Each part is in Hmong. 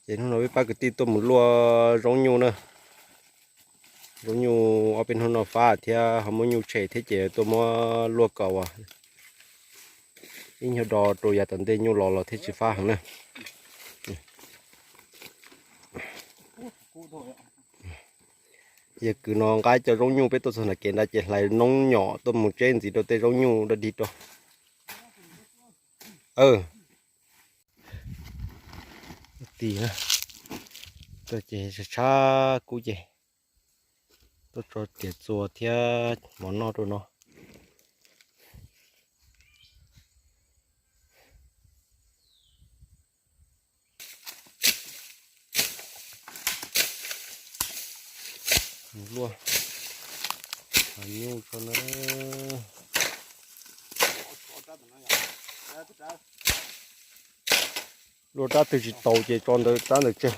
Ces hnub no peb pab kwv tij tuaj mus luaj zoo nyuj na. Zoo nyuj ob peb hnub no fab thiab ho muab nyuj tshem thiab ces tuaj muab luaj kaus as. Ib nyuag do rau yav tom ntej nyuj los los thiaj tsis fab heev na. Yog kwv no nqa cov zoo nyuj peb tuaj txog nram kev nrad ces hlais noob nyom tuaj mus tseb ntxiv rau tej zoo nyuj dog dig rau. Ti, tuaj ces tshab kub ces tuaj tso riam txuas thiab mov noj rau no. Luaj nyuj tso na. Luaj rab twg tsis taus ces tso ntawd rab ntawd tseg.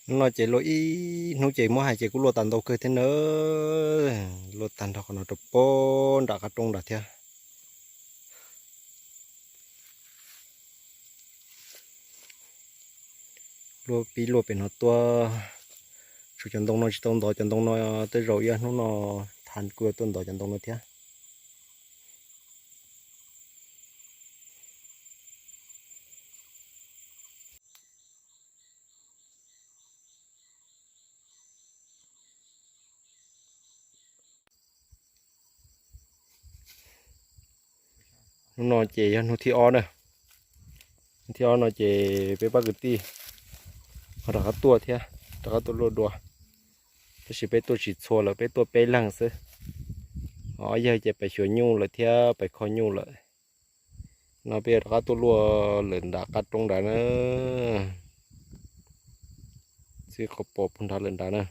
Hnub no ces luaj ib hnub ces muab hais ces kuj luaj tag ntau kawg thiab na. Luaj tag nrho qhov no rau pem nram qab roob nrad thiab. Luaj pib luaj pem no tuaj, tshuav cov ntoo no tsis tau ntov, cov ntoo no tej zaum ib ob hnub no thav kuj yuav tuaj ntov cov ntoo no thiab. Hnub no ces yog hnub thib ob na. Hnub thib ob no ces peb pab kwv tij ho rov qab tuaj thiab, rov qab tuaj luaj dua. Tab sis peb tuaj tsis txhua lawm, peb tuaj peb leeg xwb. Ob yawg ces pais xyuas nyuj lawm thiab pais kho nyuj lawm. No peb yuav rov qab tuaj luaj lawm nram qab roob nrad na. Txij qhov pom puag nrad lawm nrad na.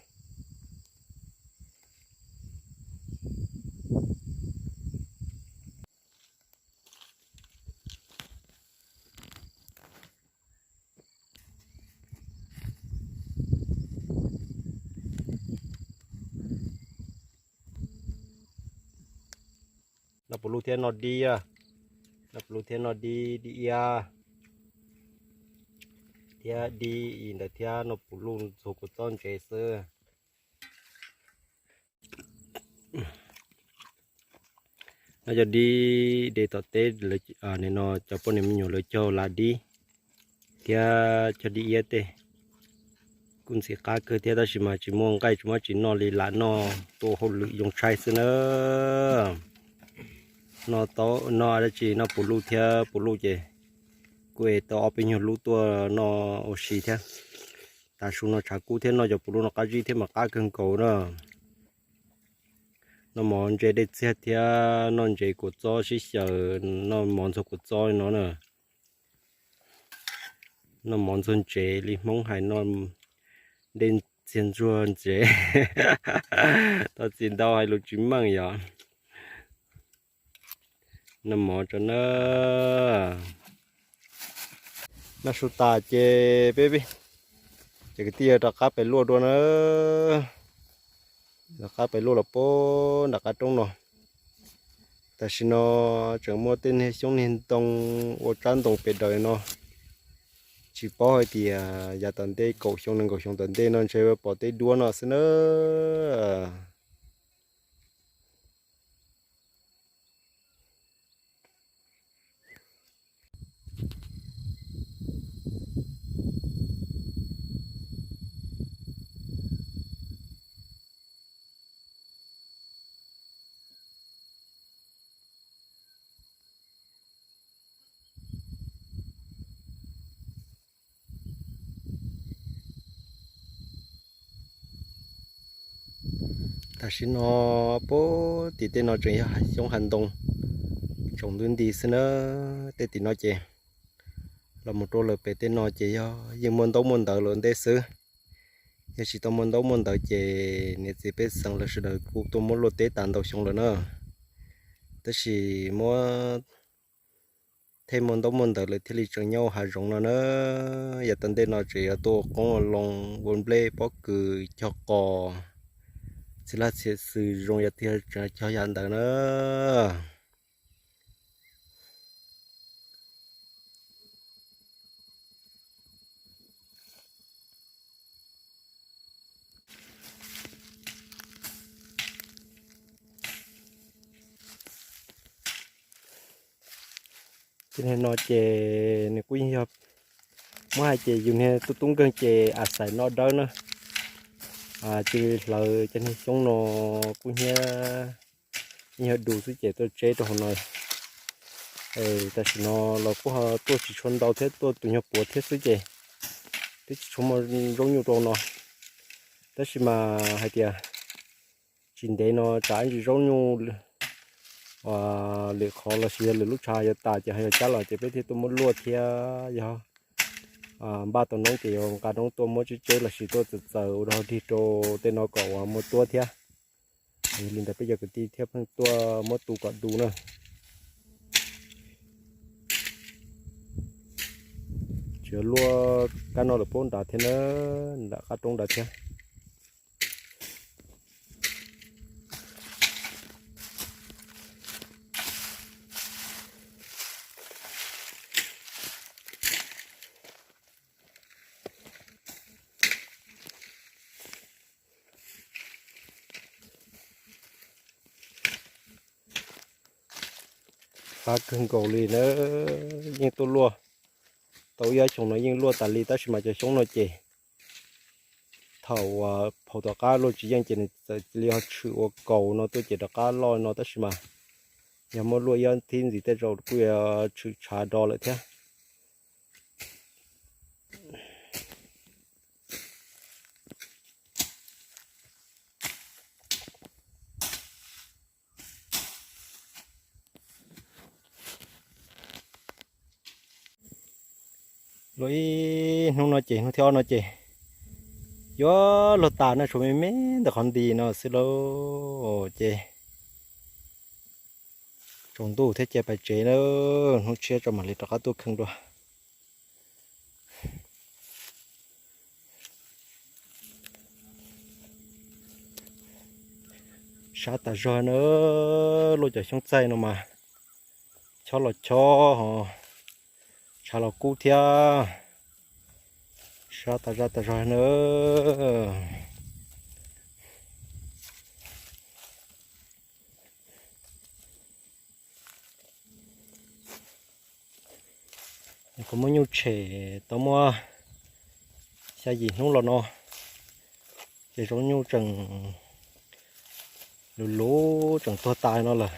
Noj puv luj thiab noj dib, noj puv luj thiab noj dib, dib iab thiab dib ntawd thiab noj puv luj ntxuag kua txob ntsev xwb. No cov dib de tom teb, no cov poj niam me nyuam lawv cog lav dib thiab cog dib iab tej. Kuj ntxim qab kawg thiab tab sis mas tsis muaj nqaij tsis muaj tsis noj li, lam noj tua hauj lwm yoo tshaib xwb na. Noj tau, noj dab tsi noj puv luj thiab puv luj ces kuj es tau ob peb nyuag lub tuaj noj ua si thiab. Tav su no tshav kub thiab noj cov puv luj no qab zib thiab mas qab kawg nkaus na. Noj mov ntse dej txiag thiab noj ntsev kua txob sib xyaw, noj mov ntxuag kua txob li no na. Noj mov ntxuag ntsev li Hmoob hais noj dej txiag ntxuag ntsev. Thov txim ntau hais lus tsis meej yom. Noj mov tso na. Noj su tas ces peb, ces kwv tij rov qab pem luaj dua na. Rov qab pem luaj los puag nram qab roob no. Tam sim no tseem muaj tej niag xyoob niag ntoo ua tsab ntoo pem daws no. Tsis paub hais tias yav tom ntej kaum xyoo nees nkaum xyoo tom ntej no ntshe pom tej duab no xwb na. Tam sim no puag tim tej no tseem yog hav xyoob hav ntoo tsoom ntuj nti xwb na. Tej tim no ces los mus rau lawm pem tej no ces yog yeej muaj ntaub muaj ntawv lawm ntej xwb. Yog tsis tau muaj ntaub muaj ntawv ces niam txiv pej xeem lawv sawv daws kuj tuaj muab luaj teb tas ntau xyoo lawm na. Tab sis muab thiaj muaj ntaub muaj ntawv lawm thiaj li tseem nyob hav zoov no na. Yav tom ntej no tseem yuav tuaj ua qoob ua loo, ua nplej pob kws cog qos, txiv laj txiv xwm zoo yog tiag tseem cog yam ntawd na. Ces niag no ces nws kuj yeej yog, muab hais ces yus niag tub tub nkeeg ces a xais noj dawb na. Cia li hlawv cov niag xyoob no kuj hnyiab, yeej yog dus xwb ces tuaj tseb rau hauv no. Tam sim no los kuj ho tuaj tsis tshua ntau thiab, tuaj tus nyuag puav thiab xwb ces twb tsis tshua muaj zaub nyuj rau no. Tab sis mas hais tias tsis ntev no tsam ib ntsis zaub nyuj lwm qhov los sis yog lwm lub tshav yuav tas ces ho yuav cab los ces peb thiaj tuaj muab luaj thiab yog npaj tau noob ces yuav nqa noob tuaj muab tseb tseb los sis tuaj txaws txaws ua rau dig rau tej no kom uas muaj tuab thiab. Yog li ntawd peb cov kwv tij thiaj pheej tuaj muab tu kom du na. Tseem luaj kab no lawm puag nrad thiab na, nram qab roob nrad thiab. Qab kawg nkaus li na, yeej tuaj luaj tau ib ob xyoos no yeej luaj tas li tab sis mas cov xyoob no ces thaum uas phau tom qab luaj tsis yeej ces nws txawm cia li ho tshwm ua kaus no tuaj ces rov qab loj no tab sis mas yog muab luaj ib ob thib ntxiv tej zaum kuj yuav tshwm tshav do lawm thiab. Luaj ib hnub no ces hnub thib ob no ces yuav luag tas no, tshuav me me ntawm qhov nti no xwb lauj. Ces tsaus ntuj thiab cia pais tsev na, hnub tshiab tso mam li rov qab tuaj kheej dua. Sab tas zog na, luaj cov xyoob txaij no mas chob los chob ho tshav los kub thiab. Sab tas zaj tas zog na. Kuv muab nyuj tshem tau muaj xya yim hnub los no, ces zaub nyuj tseem luv luv tseem tuag tas no lawm.